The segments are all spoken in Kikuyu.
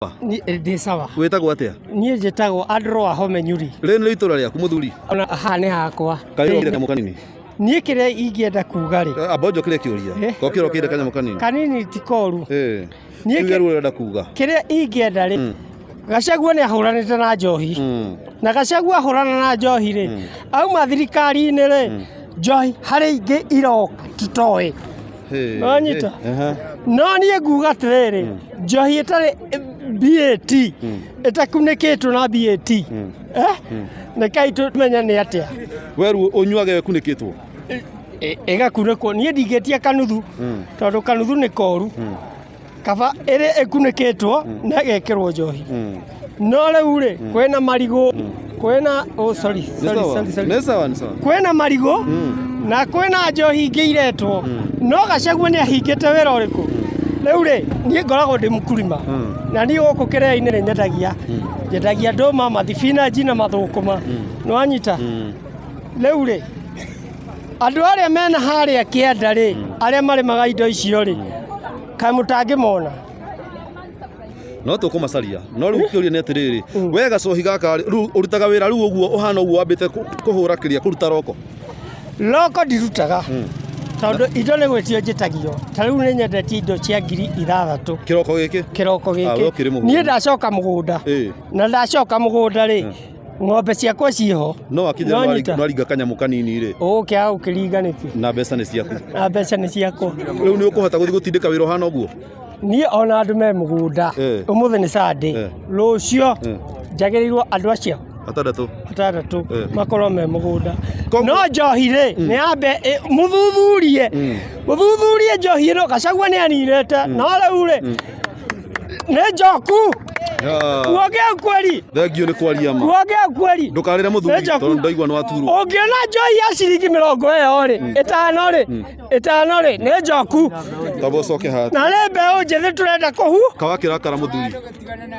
Ndĩ sawa. Wĩtagwo atĩa? Niĩ njĩtagwo Andrew Wahome Nyuri. Rĩrĩ nĩ itũra rĩaku mũthuri? Ona haha nĩ hakwa. Kaĩ kanyamũ kanini? Niĩ kĩrĩa ingĩenda kuga rĩ, Amba ũnjokerie kĩũria. Eh. Ko kĩrokĩire kanyamũ kanini? Kanini ti koru. Eh. Niĩ Kiuga rĩu ũrenda kuga. Kĩrĩa ingĩenda rĩ, Gachagua nĩ ahũranĩte na njohi. Na Gachagua ahũrana na njohi rĩ, auma thirikari-inĩ rĩ, njohi harĩ ingĩ iroka tũtoĩ. Hey, Nonyita. hey, aha. No niĩ nguga atĩrĩrĩ, njohi ĩtarĩ BAT, ĩtakunĩkĩtwo na BAT, eh? Rekei tũmenye nĩ atĩa. We rĩu ũnyuaga ĩkunĩkĩtwo? Ĩgakunĩkwo. Niĩ ndingĩtia kanuthu, tondũ kanuthu nĩ koru. Kaba ĩrĩ ĩkunĩkĩtwo na ĩgekĩrwo njohi. No rĩu rĩ, kwĩna marigũ, kwĩna, oh, sorry, Nĩ sorry, sawa. sorry, sorry. Nĩ sawa, nĩ sawa. Kwĩna marigũ na kwĩna njohi ingĩ iretwo, no Gachagua nĩ ahingĩte wĩra ũrĩkũ? Rĩu rĩ, niĩ ngoragwo ndĩ mũkurima, na niĩ gũkũ kĩrĩa-inĩ nĩ nyendagia, nyendagia ndũma, mathibinanji na mathũkũma. Nĩwanyita? Rĩu rĩ, andũ arĩa mena harĩa kĩanda rĩ, arĩa marĩmaga indo icio rĩ, kaĩ mũtangĩmona? No tũkũmacaria. No rĩu kĩũria nĩ atĩrĩrĩ, we gacohi gaka rĩ, rĩu ũrutaga wĩra rĩu ũguo ũhana ũguo wambĩte kũhũra kĩrĩa kũruta roko? Roko ndirutaga, tondũ indo nĩ gwĩtio njĩtagio. Ta rĩu nĩ nyendetie indo cia 6000. Kĩroko gĩkĩ? Kĩroko Ah, we gĩkĩ. ũkĩrĩ mũgũnda. Niĩ ndacoka mũgũnda. Na ndacoka mũgũnda rĩ, ng'ombe ciakwa ciĩho. No akinya Nonyita. nwaringa kanyamũ kanini rĩ. Ũgũkĩaga gũkĩringa nĩkĩ? Na mbeca nĩ ciaku. Na mbeca nĩ ciakwa. Rĩu nĩ ũkũhota gũthiĩ gũtindĩka wĩra ũhana ũguo? Niĩ ona andũ me mũgũnda, ũmũthĩ nĩ Sunday, rũciũ njagĩrĩirwo andũ acio atandatũ atandatũ makorwo me mũgũnda. Koguo No njohi rĩ, nĩ yambe mũthuthurie. Mũthuthurie njohi ĩno, Gachagua nĩ aninĩte, no rĩu rĩ, nĩ njoku. Kuongea ukweli. Thengiũ nĩ kwaria ma. Kuongea ukweli. Ndũkarĩre mũthuri, Nĩ njoku. tondũ ndaigua nĩ waturwo. Ũngĩona njohi ya ciringi mĩrongo ĩyo rĩ, ĩtano rĩ, ĩtano rĩ, nĩ njoku. Tamba ũcoke haha. Na nĩ mbeũ njĩthĩ tũrenda kũhu. Kawakĩrakara mũthuri.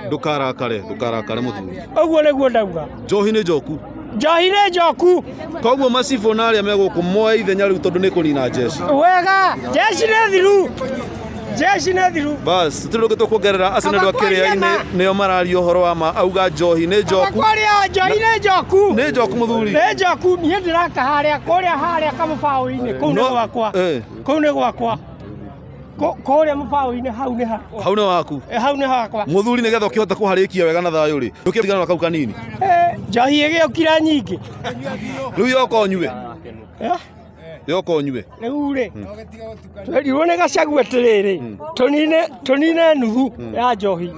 Ndũkarakare, ndũkarakare mũthuri. Ũguo nĩguo ndauga. Njohi nĩ njoku. Njohi nĩ njoku. Koguo macibũ na arĩa me gũkũ moe ithenya rĩu tondũ nĩ kũnina jeshi. Wega, jeshi nĩ thiru. Jeshi nĩ thiru. Bas, tũtirĩ ũndũ tũkuongerera acio nĩ andũ a Kaba kwaria kĩrĩa-inĩ ma. nĩo mararia ũhoro wa ma auga njohi nĩ njoku. Kwaria njohi nĩ njoku. Nĩ njoku mũthuri. Nĩ njoku, niĩ ndĩraka harĩa kũrĩa harĩa kamũbaũ-inĩ kũu nĩ No, gwakwa. Kũu nĩ gwakwa. Kũrĩa mũbaũ-inĩ hau nĩ hakwa. Hau nĩ waku. Hau nĩ hakwa. Mũthuri nĩgetha ũkĩhota kũharĩkia wega na thayũ rĩ, ndũkĩtigana na kau kanini. Njohi ĩgĩũkira nyingĩ. Rĩu yoka ũnyue. Yoka ũnyue. Rĩu rĩ, twerirwo nĩ Gachagua atĩrĩrĩ, tũnine nuthu ya njohi.